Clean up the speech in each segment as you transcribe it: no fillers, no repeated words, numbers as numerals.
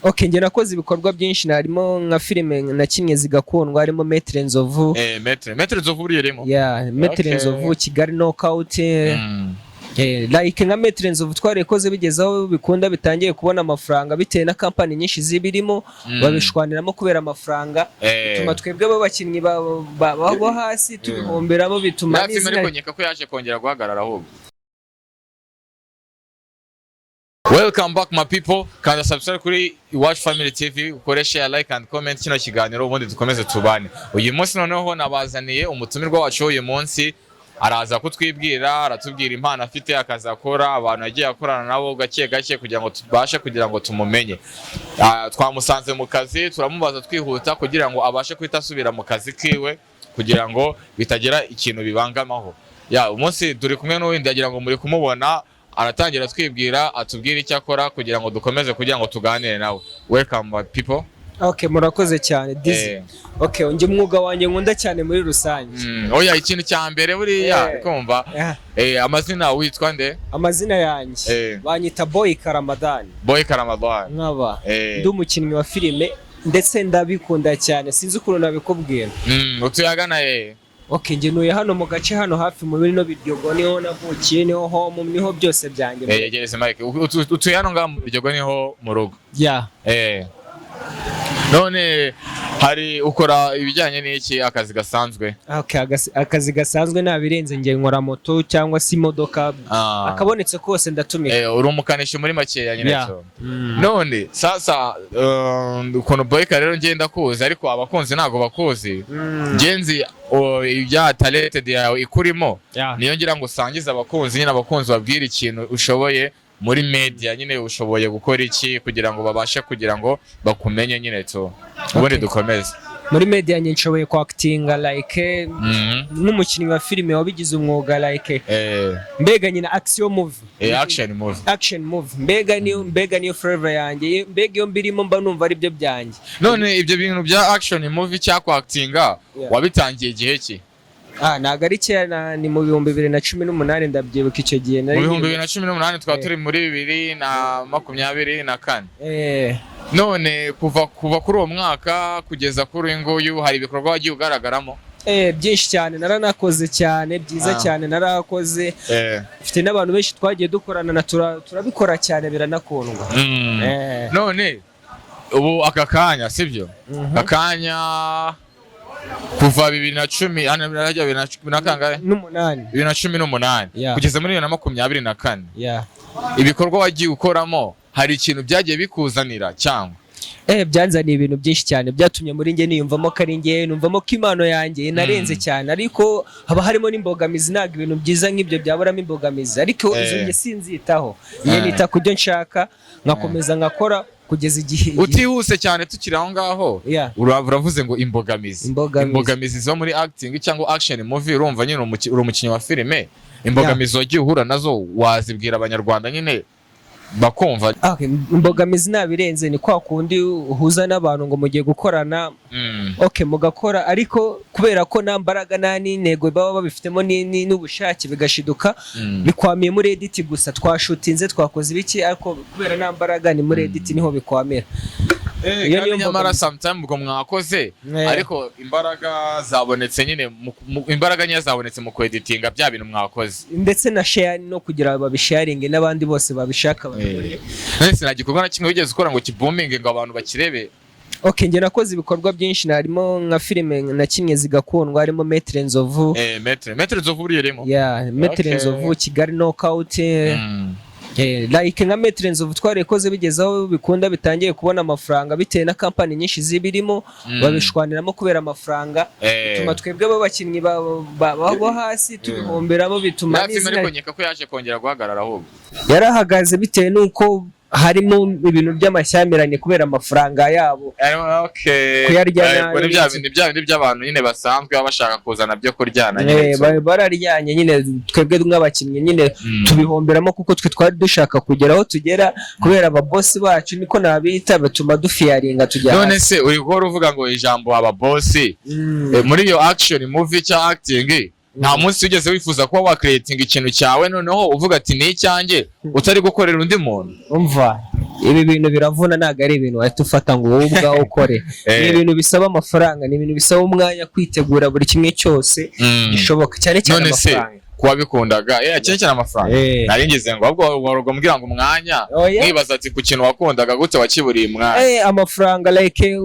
Okay, njye nakoze ibikorwa byinshi, harimo nka filime nakinnye zigakundwa, harimo Maître Nzovu. Maître Nzovu buriya irimo? Yeah, Maître Nzovu, Kigali Knockout. Like nka Maître Nzovu twarikoze bigeze aho bikunda, bitangiye kubona amafaranga bitewe na kampani nyinshi zibirimo, babishwaniramo kubera amafaranga, bituma twebwe b'abakinnyi bo hasi tubihomberamo, bituma Ya filime n'izina ariko nkeka ko yaje kongera guhagarara ahubwo. Welcome back, my people. Kanda subscribe kuri Iwacu Family TV, ukore share, like and comment kino kiganiro, ubundi dukomeze tubane. Uyu munsi noneho nabazaniye umutumirwa wacu w'uyu munsi, araza kutwibwira, aratubwira impano afite, akazi akora, abantu yagiye akorana nabo gake gake kugira ngo tubashe kugira ngo tumumenye. Twamusanze mu kazi, turamubaza twihuta kugira ngo abashe guhita asubira mu kazi kiwe kugira ngo bitagira ikintu bibangamaho. Ya umunsi turi kumwe n'uwindi, agira ngo muri kumubona, aratangira twibwira, atubwire icyo akora kugira ngo dukomeze kugira ngo tuganire nawe. Welcome, my people. Okay, murakoze cyane, Dizzy. Okay, njye umwuga wanjye nkunda cyane muri rusange. Oya, ikintu cya mbere buriya kumva amazina, witwa nde? Amazina yanjye banyita Boy Karamadani. Boy Karamadani. Nkaba ndi umukinnyi wa filime, ndetse ndabikunda cyane, sinzi ukuntu nabikubwira. Utuye agana he? Okay, njye ntuye hano mu gace hano hafi mu bino Biryogo, niho navukiye, niho home, niho byose byanjye. Yegereze mic. Utuye hano ngaha mu Biryogo, niho mu rugo? Yeah. None hari ukora ibijyanye n'iki, akazi gasanzwe? Okay, akazi gasanzwe ntabirenze, njye nkora moto cyangwa se imodoka, akabonetse kose ndatumika. Uri umukanishi muri makeya nyine. Yeah. So. None sasa ukuntu Boyka rero ngenda kuzi, ariko abakunzi ntabwo bakuzi. Ngenzi ibya talented yawe ikurimo, niyo ngira ngo usangize abakunzi nyine, abakunzi babwire ikintu ushoboye muri media nyine, ushoboye gukora iki kugira ngo babashe kugira ngo bakumenye nyine tu, ubundi dukomeze. Muri media njye nshoboye kwactinga like nk'umukinnyi wa filime wabigize umwuga, like mbega nyina action movie. Action movie. Action movie, mbega niyo flavor yanjye, mbega iyo mbirimo mba numva ari byo byanjye. None ibyo bintu bya action movie cyangwa kwactinga wabitangiye igihe ki? Ah, ntabwo ari kera, ni mu 2018, ndabyibuka icyo gihe Mu nari 2018, twaba turi muri 2024. None kuva kuri uwo mwaka kugeza kuri uyu nguyu hari ibikorwa wagiye ugaragaramo? Byinshi cyane, naranakoze cyane byiza cyane, narakoze, mfite n'abantu benshi twagiye dukorana na turabikora cyane, biranakundwa. None ubu aka kanya, sibyo? Aka kanya kuva 2010, hano birajya 2010 na kangahe? N'umunani. 2018 kugeza muri 2024, ibikorwa wagiye ukoramo hari ikintu byagiye bikuzanira cyangwa? Byanzaniye ibintu byinshi cyane, byatumye muri njye niyumvamo ko ari njye, numvamo ko impano yanjye inarenze cyane, ariko haba harimo n'imbogamizi. Ntabwo ibintu byiza nk'ibyo byaburamo imbogamizi, ariko izo njye sinzitaho, njye nita ku byo nshaka, nkakomeza nkakora kugeza igihe Utihuse cyane, tukiri aho ngaho, uravuze ngo imbogamizi. Imbogamizi. Imbogamizi zo muri acting cyangwa action movie, urumva nyine uri umukinnyi wa filime, imbogamizi wagiye uhura nazo wazibwira Abanyarwanda nyine bakumva? Okay, imbogamizi ntabirenze, ni kwa kundi uhuza n'abantu ngo mugiye gukorana, okay, mugakora, ariko kubera ko nta mbaraga nta n'intego baba babifitemo n'ubushake, bigashiduka bikwamiye muri edit gusa. Twashutinze, twakoze ibiki, ariko kubera nta mbaraga ni muri edit niho bikwamira. Iyo Kandi niyo nyamara mbogamizi. sometime ubwo mwakoze, ariko imbaraga zabonetse nyine imbaraga nkeya zabonetse mu kweditinga bya bintu mwakoze. Ndetse na share, no kugira babisharinge n'abandi bose babishaka babibone. None nta gikorwa na kimwe wigeze ukora ngo kibuminge, ngo abantu bakirebe? Okay, njye nakoze ibikorwa byinshi, harimo nka filime nakinnye zigakundwa, harimo Maître Nzovu. Maître Nzovu buriya irimo? Yeah, Maître Nzovu, Kigali Knockout. Like nka Maître Nzovu twarikoze bigeze aho bikunda, bitangiye kubona amafaranga bitewe na kampani nyinshi zibirimo, babishwaniramo kubera amafaranga, bituma twebwe b'abakinnyi bo hasi tubihomberamo, bituma Ya filime n'izina ariko nkeka ko yaje kongera guhagarara ahubwo. Yarahagaze bitewe n'uko harimo ibintu by'amashyamirane kubera amafaranga yabo, kuyarya nabi. Ni bya bindi by'abantu nyine basanzwe baba bashaka kuzana byo kuryana nyine. Bararyanye nyine, twebwe nk'abakinnyi nyine tubihomberamo, kuko twe twari dushaka kugera aho tugera, kubera ababosi bacu, niko nabita, batuma dufiyaringa tujya None hasi. se uri guhora uvuga ngo ijambo ababosi, muri iyo action movie cyangwa acting, nta munsi wigeze wifuza kuba wacreatinga ikintu cyawe, noneho uvuga ati ni icyanjye, utari gukorera undi muntu? Umva. Ibi bintu biravuna, ntabwo ari ibintu wahita ufata ngo wowe ubwawe ukore. Ni ibintu bisaba amafaranga, ni ibintu bisaba umwanya, kwitegura buri kimwe cyose gishoboka, cyane cyane None se amafaranga. Kuwabikundaga, cyane cyane amafaranga. Nari ngize ngo ahubwo waruga mbwira ngo umwanya. Oya. Mwibaza ati ku kintu wakundaga gute wakiburiye umwanya? Amafaranga, like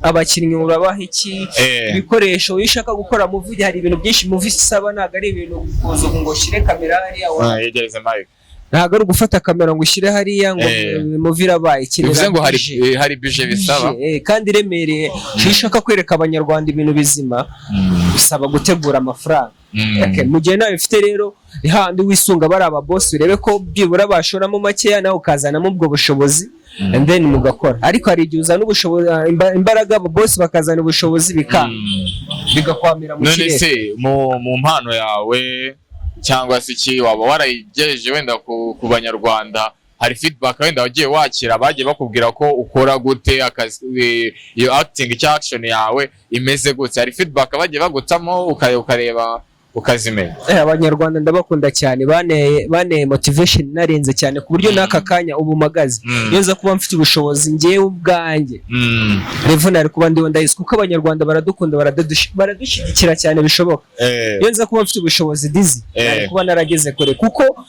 abakinnyi urabaha iki, ibikoresho. Iyo ushaka gukora movie, hari ibintu byinshi movie isaba. Ntabwo ari ibintu kuza ngo ushyire kamera hariya Yegereze mic. Ntabwo ari ugufata kamera ngo ushyire hariya ngo movie irabaye. Ikenera Bivuze ngo hari budget. Hari budget bisaba. Budget, kandi iremereye. Iyo ushaka kwereka Abanyarwanda ibintu bizima, bisaba gutegura amafaranga. Okay, mu gihe nawe ufite rero, ni hahandi wisunga bari ababosi, urebe ko byibura bashoramo makeya, nawe ukazanamo ubwo bushobozi, and then mugakora. Ariko hari igihe uzana ubushobozi, imbaraga, ababosi bakazana ubushobozi, bikanga, bigakwamira mu None kirere. se mu mpano yawe cyangwa se iki waba warayigejeje wenda ku Banyarwanda, hari feedback wenda wagiye wakira, bagiye bakubwira ko ukora gute akazi, iyo acting cyangwa action yawe imeze gute? Hari feedback bagiye bagutamo ukareba ukazimenya? Abanyarwanda ndabakunda cyane, baneye motivation narenze cyane, ku buryo n'aka kanya ubu mpagaze, iyo nza kuba mfite ubushobozi njyewe ubwanjye, level nari kuba ndiho ndayizi, kuko Abanyarwanda baradukunda, baradushyigikira cyane bishoboka. Iyo nza kuba mfite ubushobozi dizi, nari kuba narageze kure, kuko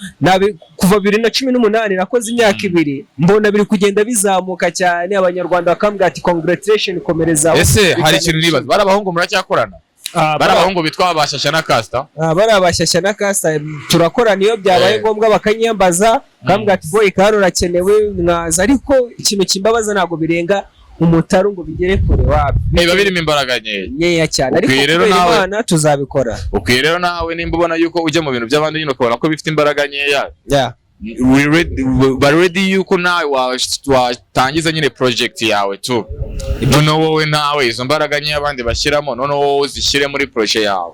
kuva 2018 nakoze imyaka 2, mbona biri kugenda bizamuka cyane, Abanyarwanda bakambwira ati: "Congratulation, komereza aho." Ese hari ikintu nibaza, bari abahungu muracyakorana? Bari abahungu bitwa Bashyashya na Kasita? Bari Abashyashya na Kasita, turakorana iyo byabaye ngombwa, bakanyiyambaza, bakambwira ati: "Boy, kandi urakenewe, mwaza." Ariko ikintu kimbabaza, ntabwo birenga umutaru ngo bigere kure, wapi. Biba birimo imbaraga nkeya. Nkeya cyane, ariko Ukwiye rero kubera Imana tuzabikora. Ukwiye rero nawe, nimba ubona yuko ujya mu bintu by'abandi nyine ukabona ko bifite imbaraga nkeya, bari ready yuko nawe watangiza nyine project yawe tu. Noneho wowe nawe izo mbaraga nkeya abandi bashyiramo, noneho wowe uzishyire muri projet yawe.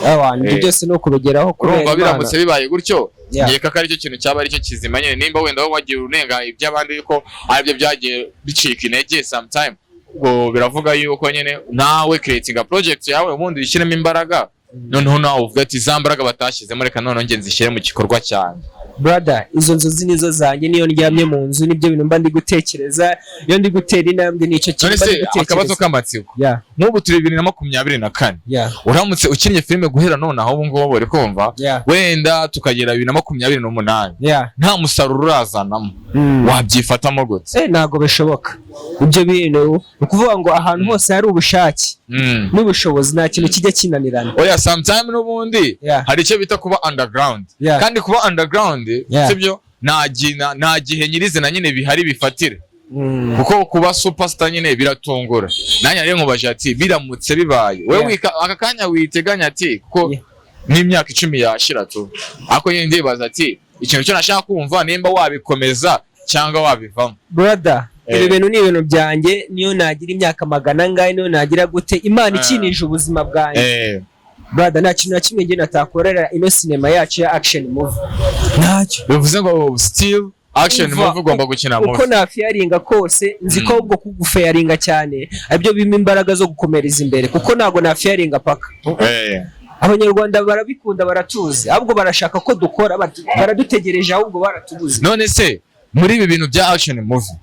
Abantu ibyo byose ni ukubigeraho kubera Urumva, Imana. biramutse bibaye gutyo, nkeka ko aricyo kintu cyaba aricyo kizima nyine. Nimba wenda wowe wagiye unenga iby'abandi yuko aribyo byagiye bicika intege sometime, ubwo biravuga yuko nyine nawe creating a project yawe, ubundi uyishyiremo imbaraga, noneho nawe uvuga ati: "Za mbaraga batashyizemo, reka noneho njye nzishyire mu gikorwa cyanjye." Brother, izo nzozi nizo zanjye. Niyo ndyamye mu nzu, nibyo bintu mba ndi gutekereza. Iyo ndi gutera intambwe, nicyo kintu None mba se ndi akabazo gutekereza. k'amatsiko, nk'ubu turi 2024, uramutse ukinnye filime guhera nonaha ubu ngubu, uri kumva, wenda tukagera 2028, nta musaruro urazanamo, wabyifatamo gute? Ntabwo bishoboka ibyo bintu. Ni ukuvuga ngo ahantu hose hari ubushake n'ubushobozi, nta kintu kijya kinanirana. Oya, sometime n'ubundi hari icyo bita kuba underground, kandi kuba underground, sibyo, nta gihe nyirizina nyine bihari bifatira, kuko kuba superstar nyine biratungura. Nanjye rero nkubaje ati biramutse bibaye wowe, aka kanya witeganya ati kuko n'imyaka 10 yashira tu, ariko nyine ndibaza ati ikintu cyo nashaka kumva, nimba wabikomeza cyangwa wabivamo. Brother, ibi bintu ni ibintu byanjye. Niyo nagira imyaka magana angahe, niyo nagira gute, Imana ikinije ubuzima bwanjye, brother, nta kintu na kimwe njye natakorera ino sinema yacu ya action movie, ntacyo. Bivuze ngo still action Umva, movie ugomba gukina uko movie. Nafailinga kose, nzi ko ahubwo kugufailinga cyane aribyo bimpa imbaraga zo gukomereza imbere, kuko ntabwo nafailinga paka. Abanyarwanda barabikunda, baratuzi, ahubwo barashaka ko dukora, baradutegereje, ahubwo baratubuze. None se muri ibi bintu bya action movie,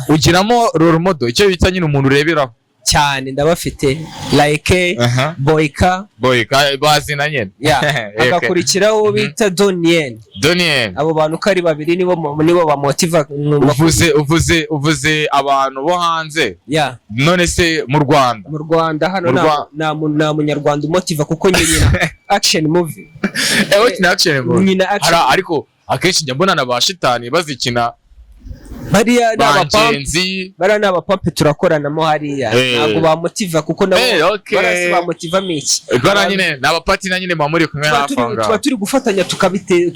ugiramo role model, icyo bita nyine umuntu ureberaho? Cyane, ndabafite, like Boyka. Boyka bazina nyine. Hagakurikiraho bita Donien. Donien. Abo bantu uko ari babiri nibo bamotiva. Uvuze abantu bo hanze. None se mu Rwanda? Mu Rwanda hano, Mu nta munyarwanda umotiva, kuko njye nyina action movie. Wowe ukina action movie? Nyina action. Hari, ariko akenshi njya mbona na ba shitani bazikina. Bariya ni abapampe. Bangenzi. Bariya ni abapampe turakoranamo hariya. Ntabwo bamotiva, kuko nabo barasi bamotivamo iki? Bara nyine ni abapatina nyine muba muri kumwe Tuba hafi aho tuba ngaho. turi gufatanya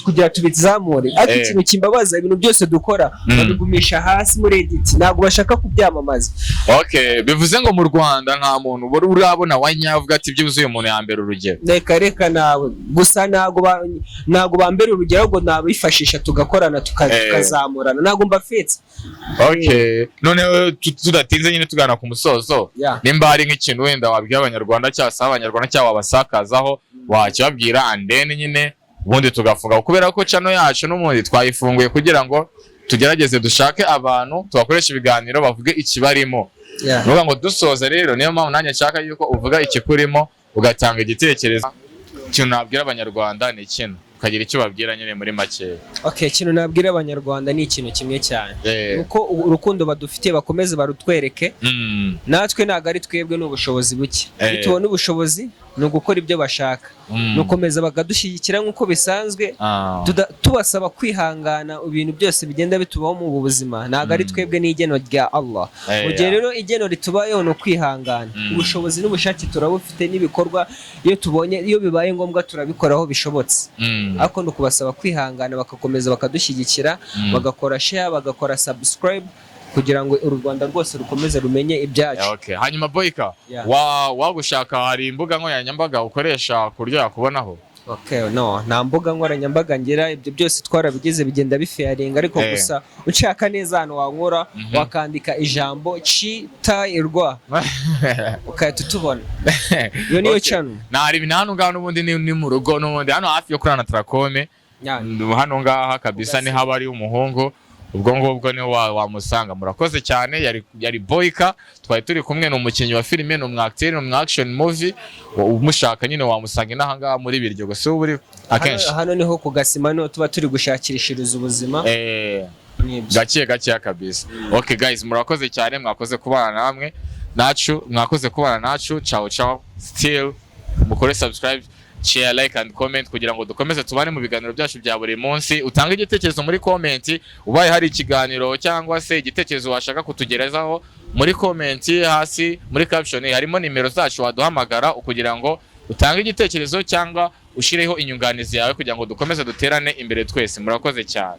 kugira tubizamure, ariko ikintu kimbabaza, ibintu byose dukora babigumisha hasi muri edit, ntabwo bashaka kubyamamaza. Okay, bivuze ngo mu Rwanda nta muntu wari urabona wa nyavuga ati byibuze uyu muntu ya mbere urugero? Reka reka, nawe gusa ntabwo bambera urugero, ahubwo nabifashisha tugakorana, tukazamurana. Ntabwo mbafetse. Okay, noneho tudatinze nyine tugana ku musozo, nimba hari nk'ikintu wenda wabwira Abanyarwanda cyangwa se Abanyarwanda cyangwa wabasakazaho, wakibabwira, and then nyine ubundi tugafunga, kubera ko channel yacu n'ubundi twayifunguye kugira ngo Tugerageze dushake abantu tubakoresha ibiganiro, bavuge ikibarimo. Nuvuga ngo dusoza rero, niyo mpamvu nanjye nshaka yuko uvuga ikikurimo, ugatanga igitekerezo. Ikintu nabwira Abanyarwanda ni kino, ukagira icyo ubabwira nyine muri make. Okay, ikintu nabwira Abanyarwanda ni ikintu kimwe cyane, uko urukundo badufitiye bakomeze barutwereke. Natwe ntabwo ari twebwe, ni ubushobozi buke. Nitubona ubushobozi, ni ugukora ibyo bashaka, ni ukomeza bakadushyigikira nk'uko bisanzwe. Tubasaba kwihangana ibintu byose bigenda bitubaho mu ubu buzima. Ntabwo ari twebwe, ni igeno rya Allah. Mu gihe rero igeno ritubayeho, ni ukwihangana. Ubushobozi n'ubushake turabufite, n'ibikorwa iyo tubonye, iyo bibaye ngombwa turabikora aho bishobotse. Ariko ni ukubasaba kwihangana, bagakomeza bakadushyigikira, bagakora share, bagakora subscribe, kugira ngo uru Rwanda rwose rukomeze rumenye ibyacu. Okay. Hanyuma Boyka, wagushaka, hari imbuga nkoranyambaga ukoresha ku buryo yakubonaho? Okay, no, nta mbuga nkoranyambaga ngira. Ibyo byose twarabigize, bigenda bifailinga, ariko gusa ushaka neza ahantu wankura, wakandika ijambo Citirwa ugahita utubona. Iyo niyo channel. Nari ibintu hano ngaha n'ubundi ni mu rugo n'ubundi, hano hafi yo kuri Anatracome. Hano ngaha kabisa ni haba ari umuhungu, ubwo ngubwo niho wamusanga. Murakoze cyane. Yari Boyka twari turi kumwe, ni umukinnyi wa filime, ni umwacteur, ni umu action movie. Umushaka nyine wamusanga inaha ngaha muri Biryo gusa, uba uri akenshi. Hano niho ku gasima, niho tuba turi gushakishiriza ubuzima. Nibyo. Gake gake kabisa. Okay guys, murakoze cyane, mwakoze kubana namwe nacu, mwakoze kubana nacu. Ciao ciao. Still mukore subscribe, share, like and comment kugira ngo dukomeze tubane mu biganiro byacu bya buri munsi. Utange igitekerezo muri comment, ubaye hari ikiganiro cyangwa se igitekerezo washaka kutugerezaho muri comment. Hasi muri caption harimo nimero zacu, waduhamagara kugira ngo utange igitekerezo cyangwa ushireho inyunganizi yawe, kugira ngo dukomeze duterane imbere twese. Murakoze cyane.